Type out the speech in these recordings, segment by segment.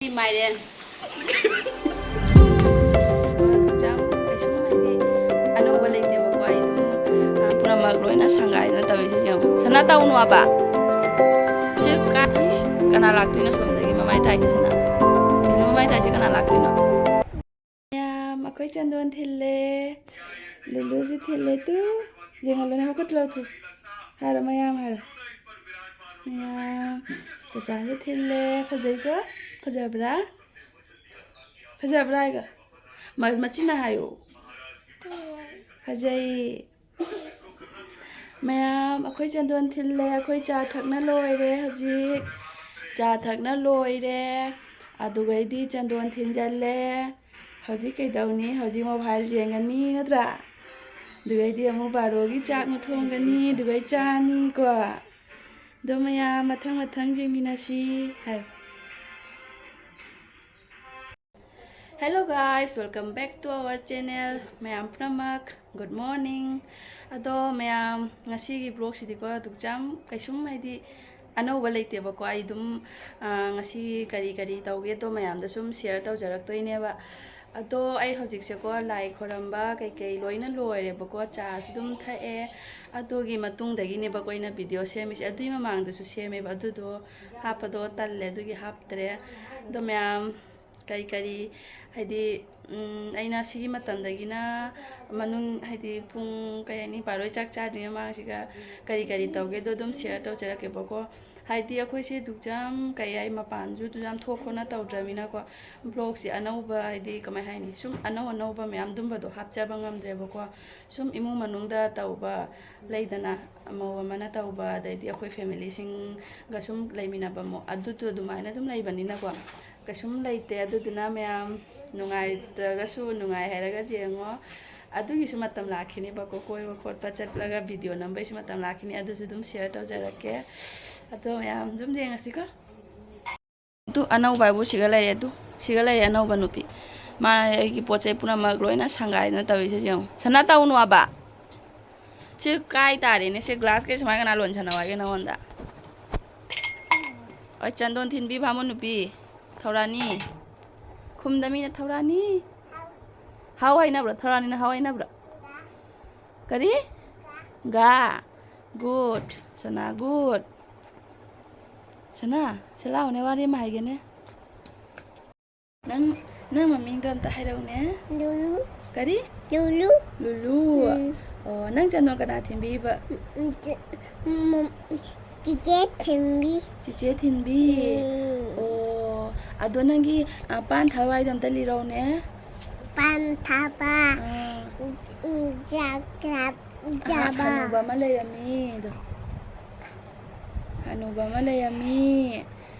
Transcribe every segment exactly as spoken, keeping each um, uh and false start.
ꯃꯥꯏꯔꯦꯟ꯫ ꯌꯥꯝ ꯀꯩꯁꯨꯝ ꯍꯥꯏꯗꯤ ꯑꯅꯧꯕ ꯂꯩꯇꯦꯕꯀꯣ꯫ ꯑꯩ ꯑꯗꯨꯝ, ꯑ, ꯄꯨꯝꯅꯃꯛ ꯂꯣꯏꯅ ꯁꯪꯒꯥꯏꯗꯅ ꯇꯧꯔꯤꯁꯦ ꯌꯦꯡꯉꯨ꯫ ꯁꯅꯥ ꯇꯧꯅꯨ ꯍꯥꯏꯕ꯫ ꯁꯤ ꯀꯥ-, ꯏꯁ, ꯀꯅꯥ ꯂꯥꯛꯇꯣꯏꯅꯣ ꯁꯣꯝꯗꯒꯤ? ꯃꯃꯥꯏ ꯇꯥꯏꯁꯦ ꯁꯅꯥ꯫ ꯀꯩꯅꯣ ꯃꯃꯥꯏ ꯇꯥꯏꯁꯦ ꯀꯅꯥ ꯂꯥꯛꯇꯣꯏꯅꯣ? ꯃꯌꯥꯝ, ꯑꯩꯈꯣꯏ ꯆꯟꯗꯣꯟ ꯊꯤꯜꯂꯦ꯫ ꯂꯤꯂꯨꯁꯨ ꯊꯤꯜꯂꯦ ꯇꯨ꯫ ꯌꯦꯡꯍꯜꯂꯨꯅꯦ, ꯃꯈꯨꯠꯇ ꯂꯧꯊꯣꯛ꯫ ꯍꯥꯏꯔꯣ, ꯃꯌꯥꯝ ꯍꯥꯏꯔꯣ꯫ ꯃꯌꯥꯝ, ꯆꯆꯥꯁꯨ ꯊꯤꯜꯂꯦ꯫ ꯐꯖꯩꯀꯣ? ꯐꯖꯕ꯭ꯔꯥ? ꯐꯖꯕ꯭ꯔꯥ ꯍꯥꯏꯒ? ꯃ-, ꯃꯆꯤꯟꯅ ꯍꯥꯏꯌꯨ꯫ ꯐꯖꯩ꯫ ꯃꯌꯥꯝ, ꯑꯩꯈꯣꯏ ꯆꯟꯗꯣꯟ ꯊꯤꯜꯂꯦ꯫ ꯑꯩꯈꯣꯏ ꯆꯥ ꯊꯛꯅ ꯂꯣꯏꯔꯦ ꯍꯧꯖꯤꯛ꯫ ꯆꯥ ꯊꯛꯅ ꯂꯣꯏꯔꯦ꯫ ꯑꯗꯨꯒꯩꯗꯤ ꯆꯟꯗꯣꯟ ꯊꯤꯟꯖꯜꯂꯦ꯫ ꯍꯧꯖꯤꯛ ꯀꯩꯗꯧꯅꯤ? ꯍꯧꯖꯤꯛ mobile ꯌꯦꯡꯒꯅꯤ ꯅꯠꯇ꯭ꯔꯥ? ꯑꯗꯨꯒꯩꯗꯤ ꯑꯃꯨꯛ ꯕꯥꯔꯣꯒꯤ ꯆꯥꯛ ꯑꯃꯨꯛ ꯊꯣꯡꯒꯅꯤ, ꯑꯗꯨꯒꯩ ꯆꯥꯅꯤꯀꯣ꯫ ꯑꯗꯣ ꯃꯌꯥꯝ ꯃꯊꯪ ꯃꯊꯪ ꯌꯦꯡꯃꯤꯟꯅꯁꯤ ꯍꯥꯏ꯫ Hello guys, welcome back to our channel. ꯃꯌꯥꯝ ꯄꯨꯝꯅꯃꯛ, good morning. ꯑꯗꯣ ꯃꯌꯥꯝ, ꯉꯁꯤꯒꯤ vlogꯁꯤꯗꯤꯀꯣ, ꯑꯗꯨꯛ ꯌꯥꯝ ꯀꯩꯁꯨꯝ ꯍꯥꯏꯗꯤ ꯑꯅꯧꯕ ꯂꯩꯇꯦꯕꯀꯣ꯫ ꯑꯩ ꯑꯗꯨꯝ, ꯑ, ꯉꯁꯤ ꯀꯔꯤ ꯀꯔꯤ ꯇꯧꯒꯦꯗꯣ ꯃꯌꯥꯝꯗ ꯁꯨꯝ share ꯇꯧꯖꯔꯛꯇꯣꯏꯅꯦꯕ꯫ ꯑꯗꯣ ꯑꯩ ꯍꯧꯖꯤꯛꯁꯦꯀꯣ, ꯂꯥꯏ ꯈꯣꯏꯔꯝꯕ ꯀꯩꯀꯩ ꯂꯣꯏꯅ ꯂꯣꯏꯔꯦꯕꯀꯣ, ꯆꯥꯁꯨ ꯑꯗꯨꯝ ꯊꯛꯑꯦ꯫ ꯑꯗꯨꯒꯤ ꯃꯇꯨꯡꯗꯒꯤꯅꯦꯕꯀꯣ ꯑꯩꯅ video ꯁꯦꯝꯃꯤꯁꯦ꯫ ꯑꯗꯨꯒꯤ ꯃꯃꯥꯡꯗꯁꯨ ꯁꯦꯝꯃꯦꯕ, ꯑꯗꯨꯗꯣ ꯍꯥꯞꯄꯗꯣ ꯇꯜꯂꯦ, ꯑꯗꯨꯒꯤ ꯍꯥꯞꯇ꯭ꯔꯦ꯫ ꯑꯗꯣ ꯃꯌꯥꯝ, ꯀꯔꯤ ꯀꯔꯤ, ꯍꯥꯏꯗꯤ, ꯎꯝ, ꯑꯩꯅ ꯁꯤꯒꯤ ꯃꯇꯝꯗꯒꯤꯅ ꯃꯅꯨꯡ, ꯍꯥꯏꯗꯤ, ꯄꯨꯡ, ꯀꯩ ꯍꯥꯏꯅꯤ, ꯕꯥꯔꯣꯏ ꯆꯥꯛ ꯆꯥꯗ꯭ꯔꯤꯉꯩ ꯃꯃꯥꯡꯁꯤꯒ ꯀꯔꯤ ꯀꯔꯤ ꯇꯧꯒꯦꯗꯣ ꯑꯗꯨꯝ share ꯇꯧꯖꯔꯛꯀꯦꯕꯀꯣ꯫ ꯍꯥꯏꯗꯤ, ꯑꯩꯈꯣꯏꯁꯦ ꯑꯗꯨꯛ ꯌꯥꯝ, ꯀꯩ ꯍꯥꯏ, ꯃꯄꯥꯟꯁꯨ ꯑꯗꯨꯛ ꯌꯥꯝ ꯊꯣꯛ ꯈꯣꯠꯅ ꯇꯧꯗ꯭ꯔꯃꯤꯅꯀꯣ, vlogꯁꯦ ꯑꯅꯧꯕ, ꯍꯥꯏꯗꯤ, ꯀꯃꯥꯏ ꯍꯥꯏꯅꯤ, ꯁꯨꯝ ꯑꯅꯧ ꯑꯅꯧꯕ ꯃꯌꯥꯝ ꯑꯗꯨꯝꯕꯗꯣ ꯍꯥꯞꯆꯕ ꯉꯝꯗ꯭ꯔꯦꯕꯀꯣ꯫ ꯁꯨꯝ ꯏꯃꯨꯡ ꯃꯅꯨꯡꯗ ꯇꯧꯕ ꯂꯩꯗꯅ, ꯃꯧ ꯑꯃꯅ ꯇꯧꯕ, ꯑꯗꯩꯗꯤ ꯑꯩꯈꯣꯏ familyꯁꯤꯡꯒ ꯁꯨꯝ ꯂꯩꯃꯤꯟꯅꯕ ꯃꯑꯣꯡ, ꯑꯗꯨꯗꯣ ꯑꯗꯨꯃꯥꯏꯅ ꯑꯗꯨꯝ ꯂꯩꯕꯅꯤꯅꯀꯣ, ꯀꯩꯁꯨꯝ ꯂꯩꯇꯦ꯫ ꯑꯗꯨꯗꯨꯅ ꯃꯌꯥꯝ ꯅꯨꯡꯉꯥꯏꯇ꯭ꯔꯒꯁꯨ ꯅꯨꯡꯉꯥꯏ ꯍꯥꯏꯔꯒ ꯌꯦꯡꯉꯣ꯫ ꯑꯗꯨꯒꯤꯁꯨ ꯃꯇꯝ ꯂꯥꯛꯈꯤꯅꯦꯕꯀꯣ, ꯀꯣꯏꯕ ꯈꯣꯠꯄ ꯆꯠꯂꯒ video ꯅꯝꯕꯒꯤꯁꯨ ꯃꯇꯝ ꯂꯥꯛꯈꯤꯅꯤ꯫ ꯑꯗꯨꯁꯨ ꯑꯗꯨꯝ share ꯇꯧꯖꯔꯛꯀꯦ꯫ ꯑꯗꯣ ꯃꯌꯥꯝ ꯑꯗꯨꯝ ꯌꯦꯡꯉꯁꯤꯀꯣ꯫ ꯑꯗꯨ ꯑꯅꯧꯕ ꯍꯥꯏꯕꯨ ꯁꯤꯒ ꯂꯩꯔꯦ, ꯑꯗꯨ ꯁꯤꯒ ꯂꯩꯔꯦ ꯑꯅꯧꯕ ꯅꯨꯄꯤ꯫ ꯃꯥ ꯑꯩꯒꯤ ꯄꯣꯠ ꯆꯩ ꯄꯨꯝꯅꯃꯛ ꯂꯣꯏꯅ ꯁꯪꯒꯥꯏꯗꯅ ꯇꯧꯔꯤꯁꯦ ꯌꯦꯡꯉꯨ꯫ ꯁꯅꯥ, ꯇꯧꯅꯨ ꯍꯥꯏꯕ꯫ ꯁꯤ ꯀꯥꯏ ꯇꯥꯔꯦꯅꯦ, ꯁꯤ glass ꯀꯩ ꯁꯨꯃꯥꯏꯅ ꯀꯅꯥ ꯂꯣꯟꯁꯟꯅꯧ ꯍꯥꯏꯒꯦ ꯅꯉꯣꯟꯗ? ꯍꯣꯏ, ꯆꯟꯗꯣꯟ ꯊꯤꯟꯕꯤ ꯚꯥꯃꯣꯟ ꯅꯨꯄꯤ꯫ ꯊꯧꯔꯥꯅꯤ꯫ ꯈꯨꯝꯗ ꯃꯤꯅ ꯊꯧꯔꯥꯅꯤ꯫ ꯍꯥꯎ ꯍꯥꯏꯅꯕ꯭ꯔꯣ? ꯊꯧꯔꯥꯅꯤꯅ ꯍꯥꯎ ꯍꯥꯏꯅꯕ꯭ꯔꯣ? ꯀꯔꯤ? ꯒꯥ꯫ Good꯫ ꯁꯅꯥ, good꯫ ꯁꯅꯥ, ꯁꯤ ꯂꯥꯎꯅꯦ, ꯋꯥꯔꯤ ꯑꯃ ꯍꯥꯏꯒꯦꯅꯦ꯫ ꯅꯪ, ꯅꯪ ꯃꯃꯤꯡꯗꯣ ꯑꯝꯇ ꯍꯥꯏꯔꯛꯎꯅꯦ꯫ ꯂꯨꯂꯨ꯫ ꯀꯔꯤ? ꯂꯨꯂꯨ꯫ ꯂꯨꯂꯨ꯫ ꯎꯝ꯫ ꯑꯣ, ꯅꯪ ꯆꯅꯣ ꯀꯅꯥ ꯊꯤꯟꯕꯤꯕ? ꯎꯝ, ꯆ-, ꯎꯝ, ꯆꯤꯆꯦ ꯊꯤꯟꯕꯤ꯫ ꯆꯤꯆꯦ ꯊꯤꯟꯕꯤ? ꯎꯝ꯫ ꯑꯣ, ꯑꯗꯣ ꯅꯪꯒꯤ, ꯑ, ꯄꯥꯟ ꯊꯥꯕ ꯋꯥꯔꯤꯗꯣ ꯑꯝꯇ ꯂꯤꯔꯛꯎꯅꯦ꯫ ꯄꯥꯟ ꯊꯥꯕ꯫ ꯑꯥ꯫ ꯎꯝ, ꯖꯥ-, ꯖꯥ-, ꯑꯍ-, ꯖꯥꯕ꯫ ꯍꯅꯨꯕ ꯑꯃ ꯂꯩꯔꯝꯃꯤ ꯑꯗꯣ꯫ ꯍꯅꯨꯕ ꯑꯃ ꯂꯩꯔꯝꯃꯤ꯫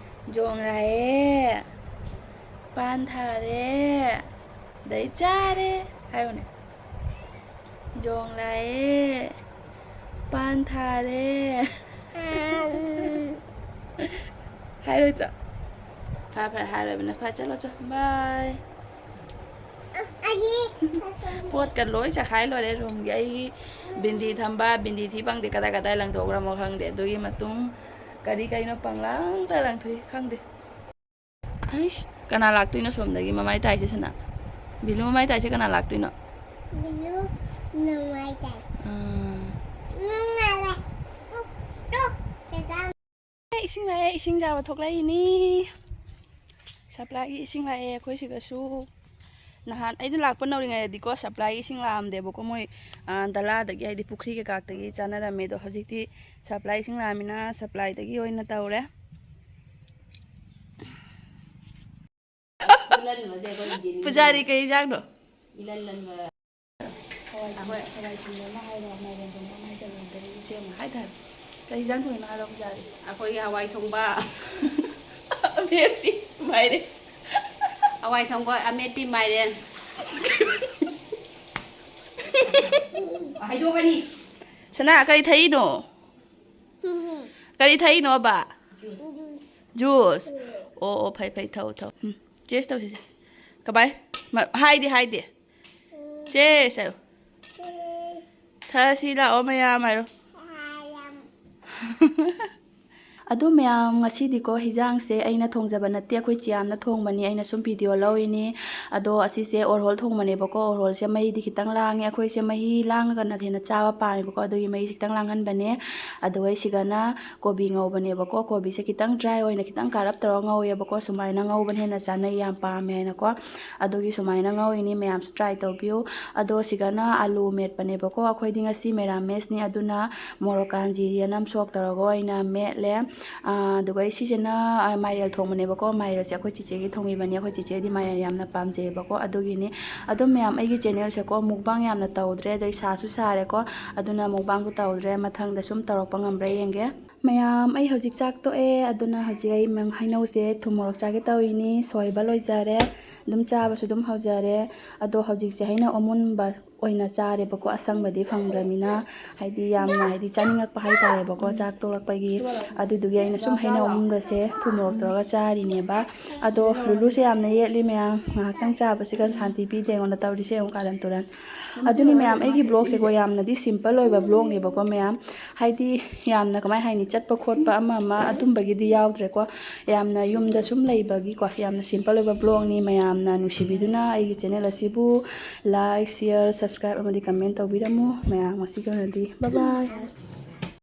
ꯖꯣꯡ ꯂꯥꯛꯑꯦ꯫ ꯄꯥꯟ ꯊꯥꯔꯦ꯫ ꯑꯗꯩ ꯆꯥꯔꯦ꯫ ꯍꯥꯏꯌꯨꯅꯦ꯫ ꯖꯣꯡ ꯂꯥꯛꯑꯦ꯫ ꯄꯥꯟ ꯊꯥꯔꯦ꯫ ꯎꯝ꯫ ꯍꯥꯏꯔꯣꯏꯗ꯭ꯔꯣ? ꯐꯔꯦ, ꯐꯔꯦ, ꯍꯥꯏꯔꯣꯏꯕꯅ꯫ ꯐꯔꯦ, ꯆꯠꯂꯣ, ꯆꯠꯂꯣ꯫ Bye꯫ ꯑꯩ ꯄꯣꯠꯀ ꯂꯣꯏ ꯆꯈꯥꯏ ꯂꯣꯏꯔꯦ ꯔꯨꯝꯒꯤ꯫ ꯑꯩꯒꯤ ꯕꯤꯟꯗꯤ ꯊꯝꯕ, ꯕꯤꯟꯗꯤ ꯊꯤ ꯐꯪꯗꯦ, ꯀꯗꯥꯏ ꯀꯗꯥꯏ ꯂꯪꯊꯣꯛꯈ꯭ꯔꯃꯣ ꯈꯪꯗꯦ꯫ ꯑꯗꯨꯒꯤ ꯃꯇꯨꯡ ꯀꯔꯤ ꯀꯔꯤꯅꯣ ꯄꯪꯂꯪꯗ ꯂꯪꯊꯣꯛꯏ, ꯈꯪꯗꯦ꯫ ꯍꯩꯁ, ꯀꯅꯥ ꯂꯥꯛꯇꯣꯏꯅꯣ ꯁꯣꯝꯗꯒꯤ ꯃꯃꯥꯏ ꯇꯥꯏꯁꯦ ꯁꯅꯥ? ꯕꯤꯂꯨ ꯃꯃꯥꯏ ꯇꯥꯏꯁꯦ ꯀꯅꯥ ꯂꯥꯛꯇꯣꯏꯅꯣ? ꯕꯤꯂꯨ ꯅꯨꯡꯉꯥꯏ ꯇꯥꯏ꯫ ꯑꯥ꯫ ꯅꯨꯡꯉꯥꯏꯔꯦ꯫ ꯇꯣ, ꯇꯣ, ꯆꯦꯆꯥ꯫ ꯑꯦ, ꯏꯁꯤꯡ ꯂꯥꯛꯑꯦ, ꯏꯁꯤꯡ ꯆꯥꯕ ꯊꯣꯛꯂꯛꯏꯅꯤ꯫ Supplyꯒꯤ ꯏꯁꯤꯡ ꯂꯥꯛꯑꯦ ꯑꯩꯈꯣꯏ ꯁꯤꯗꯁꯨ꯫ ꯅꯍꯥꯟ ꯑꯩꯅ ꯂꯥꯛꯄ ꯅꯧꯔꯤꯉꯩꯗꯗꯤꯀꯣ, supplyꯒꯤ ꯏꯁꯤꯡ ꯂꯥꯛꯑꯝꯗꯦꯕꯀꯣ, ꯃꯣꯏ, ꯑ, ꯗꯂꯥꯗꯒꯤ, ꯍꯥꯏꯗꯤ ꯄꯨꯈ꯭ꯔꯤ ꯀꯩꯀꯥꯗꯒꯤ ꯆꯥꯅꯔꯝꯃꯦ꯫ ꯑꯗꯣ ꯍꯧꯖꯤꯛꯇꯤ supply ꯏꯁꯤꯡ ꯂꯥꯛꯑꯃꯤꯅ supplyꯗꯒꯤ ꯑꯣꯏꯅ ꯇꯧꯔꯦ꯫ ꯄꯨꯖꯥꯔꯤ, ꯀꯩ ꯏꯟꯖꯥꯡꯅꯣ? ꯍꯋꯥꯏ ꯊꯣꯡꯕ, ꯑꯩꯈꯣꯏ ꯍꯋꯥꯏ ꯊꯣꯡꯕ ꯑꯃ ꯍꯥꯏꯔꯣ, ꯃꯥꯏꯔꯦꯟ ꯊꯣꯡꯕ ꯑꯃ ꯍꯥꯏꯖꯜꯂꯣ, ꯑꯗꯨꯗꯒꯤ ꯏꯆꯦ ꯑꯃ ꯍꯥꯏꯇꯥꯔꯦ꯫ ꯀꯩ ꯏꯟꯖꯥꯡ ꯊꯣꯡꯉꯤꯅꯣ ꯍꯥꯏꯔꯣ, ꯄꯨꯖꯥꯔꯤ? ꯑꯩꯈꯣꯏꯒꯤ ꯍꯋꯥꯏ ꯊꯣꯡꯕ꯫ ꯑꯃꯦꯠꯄꯤ, ꯃꯥꯏꯔꯦꯟ꯫ ꯍꯋꯥꯏ ꯊꯣꯡꯕ, ꯑꯃꯦꯠꯄꯤ, ꯃꯥꯏꯔꯦꯟ꯫ ꯍꯥꯏꯗꯣꯛꯀꯅꯤ꯫ ꯁꯅꯥ, ꯀꯔꯤ ꯊꯛꯏꯅꯣ? ꯀꯔꯤ ꯊꯛꯏꯅꯣꯕ? Juice꯫ ꯑꯣ, ꯑꯣ, ꯐꯩ, ꯐꯩ, ꯊꯛꯎ, ꯊꯛꯎ꯫ ꯎꯝ, taste ꯇꯧꯁꯤꯁꯦ꯫ ꯀꯃꯥꯏ? ꯃ-, ꯍꯥꯏꯗꯤ, ꯍꯥꯏꯗꯤ꯫ Cheers ꯍꯥꯏꯌꯨ꯫ ꯊꯛꯑꯁꯤ ꯂꯥꯛꯑꯣ ꯃꯌꯥꯝ ꯍꯥꯏꯔꯣ꯫ ꯑꯗꯣ ꯃꯌꯥꯝ, ꯉꯁꯤꯗꯤꯀꯣ, ꯍꯤꯟꯖꯥꯡꯁꯦ ꯑꯩꯅ ꯊꯣꯡꯖꯕ ꯅꯠꯇꯦ, ꯑꯩꯈꯣꯏ ꯆꯦ ꯌꯥꯝꯅ ꯊꯣꯡꯕꯅꯤ, ꯑꯩꯅ ꯁꯨꯝ ꯚꯤꯗꯤꯑꯣ ꯂꯧꯔꯤꯅꯤ꯫ ꯑꯗꯣ ꯑꯁꯤꯁꯦ ꯑꯣꯔꯍꯣꯜ ꯊꯣꯡꯕꯅꯦꯕꯀꯣ꯫ ꯑꯣꯔꯍꯣꯜꯁꯦ ꯃꯍꯤꯗꯤ ꯈꯤꯇꯪ ꯂꯥꯡꯉꯦ, ꯑꯩꯈꯣꯏꯁꯦ ꯃꯍꯤ ꯂꯥꯡꯉꯒꯅ ꯍꯦꯟꯅ ꯆꯥꯕ ꯄꯥꯝꯃꯦꯕꯀꯣ, ꯑꯗꯨꯒꯤ ꯃꯍꯤꯁꯦ ꯈꯤꯇꯪ ꯂꯥꯡꯍꯟꯕꯅꯦ꯫ ꯑꯗꯨꯒ ꯑꯩ ꯁꯤꯒꯅ ꯀꯣꯕꯤ ꯉꯧꯕꯅꯦꯕꯀꯣ꯫ ꯀꯣꯕꯤꯁꯦ ꯈꯤꯇꯪ ꯗ꯭ꯔꯥꯏ ꯑꯣꯏꯅ ꯈꯤꯇꯪ ꯀꯥꯔꯞ ꯇꯧꯔꯒ ꯉꯧꯋꯦꯕꯀꯣ꯫ ꯁꯨꯃꯥꯏꯅ ꯉꯧꯕꯅ ꯍꯦꯟꯅ ꯆꯥꯅꯩ, ꯌꯥꯝ ꯄꯥꯝꯃꯦ ꯍꯥꯏꯅꯀꯣ꯫ ꯑꯗꯨꯒꯤ ꯁꯨꯃꯥꯏꯅ ꯉꯧꯔꯤꯅꯤ, ꯃꯌꯥꯝꯁꯨ ꯇ꯭ꯔꯥꯏ ꯇꯧꯕꯤꯌꯨ꯫ ꯑꯗꯣ ꯁꯤꯒꯅ ꯑꯥꯂꯨ ꯃꯦꯠꯄꯅꯦꯕꯀꯣ꯫ ꯑꯩꯈꯣꯏꯗꯤ ꯉꯁꯤ ꯃꯦꯔꯥꯃꯦꯁꯅꯤ, ꯑꯗꯨꯅ ꯃꯣꯔꯣꯛ ꯀꯥꯟꯖꯤꯔꯤ ꯑꯅꯝ ꯁꯣꯛ ꯇꯧꯔꯒ ꯑꯣꯏꯅ ꯃꯦꯠꯂꯦ꯫ ꯑꯥ, ꯑꯗꯨꯒ ꯑꯩ ꯁꯤꯁꯤꯅ, ꯑꯥ, ꯃꯥꯏꯔꯦꯜ ꯊꯣꯡꯕꯅꯦꯕꯀꯣ꯫ ꯃꯥꯏꯔꯦꯜꯁꯦ ꯑꯩꯈꯣꯏ ꯆꯤꯆꯦꯒꯤ ꯊꯣꯡꯕꯤꯕꯅꯦ꯫ ꯑꯩꯈꯣꯏ ꯆꯤꯆꯦꯗꯤ ꯃꯥꯏꯔꯦꯜ ꯌꯥꯝꯅ ꯄꯥꯝꯖꯩꯌꯦꯕꯀꯣ꯫ ꯑꯗꯨꯒꯤꯅꯤ꯫ ꯑꯗꯨꯝ ꯃꯌꯥꯝ, ꯑꯩꯒꯤ ꯆꯦꯅꯦꯜꯁꯦꯀꯣ ꯃꯨꯛꯕꯥꯡ ꯌꯥꯝꯅ ꯇꯧꯗ꯭ꯔꯦ, ꯑꯗꯩ ꯁꯥꯁꯨ ꯁꯥꯔꯦꯀꯣ꯫ ꯑꯗꯨꯅ ꯃꯨꯛꯕꯥꯡꯁꯨ ꯇꯧꯗ꯭ꯔꯦ꯫ ꯃꯊꯪꯗ ꯁꯨꯝ ꯇꯧꯔꯛꯄ ꯉꯝꯕ꯭ꯔꯥ ꯌꯦꯡꯒꯦ꯫ ꯃꯌꯥꯝ, ꯑꯩ ꯍꯧꯖꯤꯛ ꯆꯥꯛ ꯇꯣꯛꯑꯦ꯫ ꯑꯗꯨꯅ ꯍꯧꯖꯤꯛ ꯑꯩ ꯃꯪ-, ꯍꯩꯅꯧꯁꯦ ꯊꯨꯝ ꯃꯣꯔꯣꯛ ꯆꯥꯒꯦ ꯇꯧꯔꯤꯅꯤ꯫ ꯁꯣꯏꯕ ꯂꯣꯏꯖꯔꯦ꯫ ꯑꯗꯨꯝ ꯆꯥꯕꯁꯨ ꯑꯗꯨꯝ ꯍꯧꯖꯔꯦ꯫ ꯑꯗꯣ ꯍꯧꯖꯤꯛꯁꯦ ꯍꯩꯅꯧ ꯑꯃꯨꯟꯕ ꯑꯣꯏꯅ ꯆꯥꯔꯦꯕꯀꯣ, ꯑꯁꯪꯕꯗꯤ ꯐꯪꯗ꯭ꯔꯃꯤꯅ꯫ ꯍꯥꯏꯗꯤ ꯌꯥꯝꯅ, ꯍꯥꯏꯗꯤ ꯆꯥꯅꯤꯡꯉꯛꯄ ꯍꯥꯏꯇꯥꯔꯦꯕꯀꯣ, ꯆꯥꯛ ꯇꯣꯛꯂꯛꯄꯒꯤ꯫ ꯑꯗꯨꯗꯨꯒꯤ ꯑꯩꯅ ꯁꯨꯝ ꯍꯩꯅꯧ ꯑꯃꯨꯟꯕꯁꯦ ꯊꯨꯝ ꯃꯣꯔꯣꯛ ꯇꯧꯔꯒ ꯆꯥꯔꯤꯅꯦꯕ꯫ ꯑꯗꯣ ꯂꯨꯂꯨꯁꯦ ꯌꯥꯝꯅ ꯌꯦꯠꯂꯤ ꯃꯌꯥꯝ, ꯉꯥꯏꯍꯥꯛꯇꯪ ꯆꯥꯕꯁꯤꯒ ꯁꯥꯟꯇꯤ ꯄꯤꯗꯦ ꯑꯩꯉꯣꯟꯗ ꯇꯧꯔꯤꯁꯦ ꯌꯦꯡꯉꯨ, ꯀꯥꯔꯟ ꯇꯨꯔꯟ꯫ ꯑꯗꯨꯅꯤ ꯃꯌꯥꯝ, ꯑꯩꯒꯤ ꯕ꯭ꯂꯣꯛꯁꯦꯀꯣ ꯌꯥꯝꯅꯗꯤ ꯁꯤꯝꯄꯜ ꯑꯣꯏꯕ ꯕ꯭ꯂꯣꯛꯅꯦꯕꯀꯣ ꯃꯌꯥꯝ꯫ ꯍꯥꯏꯗꯤ ꯌꯥꯝꯅ ꯀꯃꯥꯏ ꯍꯥꯏꯅꯤ, ꯆꯠꯄ ꯈꯣꯠꯄ ꯑꯃ ꯑꯃ ꯑꯗꯨꯝꯕꯒꯤꯗꯤ ꯌꯥꯎꯗ꯭ꯔꯦꯀꯣ꯫ ꯌꯥꯝꯅ ꯌꯨꯝꯗ ꯁꯨꯝ ꯂꯩꯕꯒꯤꯀꯣ, ꯌꯥꯝꯅ ꯁꯤꯝꯄꯜ ꯑꯣꯏꯕ ꯕ꯭ꯂꯣꯛꯅꯤ꯫ ꯃꯌꯥꯝꯅ ꯅꯨꯡꯁꯤꯕꯤꯗꯨꯅ ꯑꯩꯒꯤ ꯆꯦꯅꯦꯜ ꯑꯁꯤꯕꯨ ꯂꯥꯏꯛ, ꯁꯤꯌꯔ, ꯁꯕꯁꯀ꯭ꯔꯥꯏꯕ ꯑꯃꯗꯤ ꯀꯃꯦꯟ ꯇꯧꯕꯤꯔꯝꯃꯨ꯫ ꯃꯌꯥꯝ, ꯉꯁꯤꯒꯤ ꯑꯣꯏꯅꯗꯤ ꯕꯥꯏ ꯕꯥꯏ꯫